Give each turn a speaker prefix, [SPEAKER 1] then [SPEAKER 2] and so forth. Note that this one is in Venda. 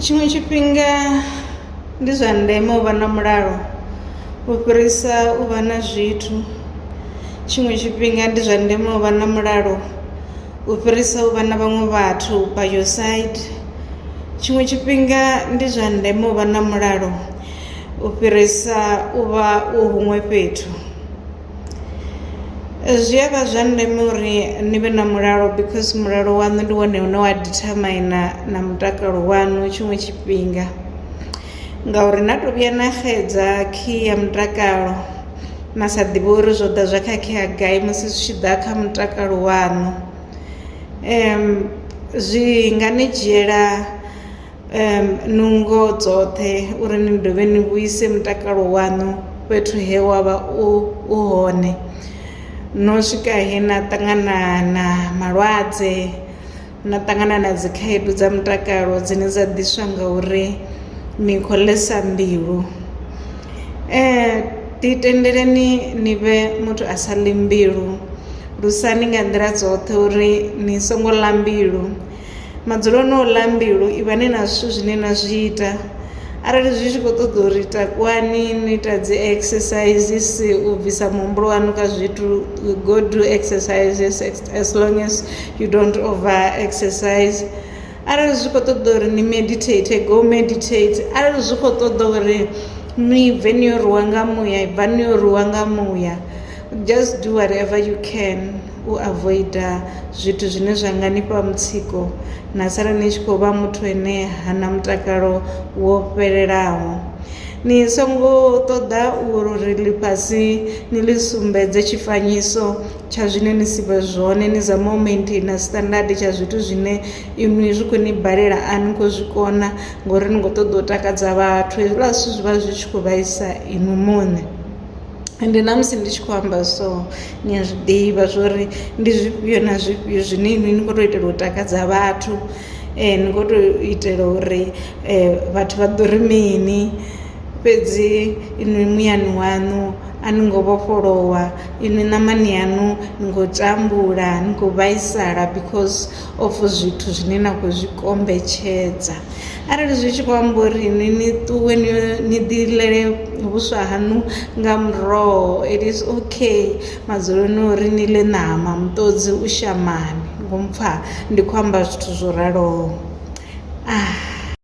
[SPEAKER 1] Tshiṅwe tshifhinga ndi zwa ndeme u vha na mulalo u fhirisa u vha na zwithu, tshiṅwe tshifhinga ndi zwa ndeme u vha na mulalo u fhirisa u vha na vhaṅwe vhathu by your side, tshiṅwe tshifhinga ndi zwa ndeme u vha na mulalo u fhirisa u vha u huṅwe fhethu. Zwi a vha zwa ndeme uri ni vhe na mulalo because mulalo waṋu ndi wone une wa determine na mutakalo waṋu tshiṅwe tshifhinga ngauri na to vhuya na xedza khiyi ya mutakalo na sa ḓivhi uri zwo ḓa zwa khakhea gai musi zwi tshi ḓa kha mutakalo waṋu zwi nga ni dzhiela nungo dzoṱhe uri ni dovhe ni vhuise mutakalo waṋu fhethu he wavha u u hone no swika he na ṱangana na malwadze na ṱangana na dzi khaedu dza mutakalo dzine dza ḓiswa nga uri ni kho ḽesa mbilu. Ḓi tendeleni ni vhe muthu a sa ḽi mbilu lusani nga nḓila dzoṱhe uri ni songo ḽa mbilu. Madzuloni o ḽa mbilu ivhani na zwithu zwine na zwi ita arali zwi tshi kho ṱoḓa uri takuwani ni ita dzi exercises u bvisa muhumbulo waṋu kha zwithu go do exercises as long as you don't over exercise arali zwi kho ṱoḓa uri ni meditate go meditate arali zwi kho ṱoḓa uri ni bve ni yo rwiwa nga muya bva ni yo rwiwa nga muya just do whatever you can. U avoida zwithu zwine zwa nga ni fha mutsiko na sala ni tshi khou vha muthu ane ha na mutakalo wo fhelelaho. Ni songo ṱoḓa uri ḽifhasi ni ḽi sumbedze tshifanyiso tsha zwine ni si vhe zwone ni zame u maintainer standard tsha zwithu zwine inwi zwi khou ni balela a ni khou zwi kona ngori ni khou ṱoḓa u takadza vhathu hezwiḽa zwithu zwi vha zwi tshi khou vhaisa inwi muṋe. Ende na musi ndi tshi khou amba so ni a zwi ḓivha zwori ndi zwifhio na zwifhio zwine inwi ni kho to itela u takadza vhathu ni kho to itela uri vhathu vha ḓo ri mini fhedzi inwi muyani waṋu a ni ngo vhofholowa inwi ṋamani yaṋu ni khou tambula ni khou vhaisala because of zwithu zwine na khou zwi kombetshedza. Arali zwi tshi khou amba uri ni ni ṱuwe ni ni ḓi ḽele vhuswa haṋu nga muroho it is okay madzuloni uri ni ḽe ṋama muṱodzi u shamani ngompfa ndi khou amba zwithu zwo raloho. Ah.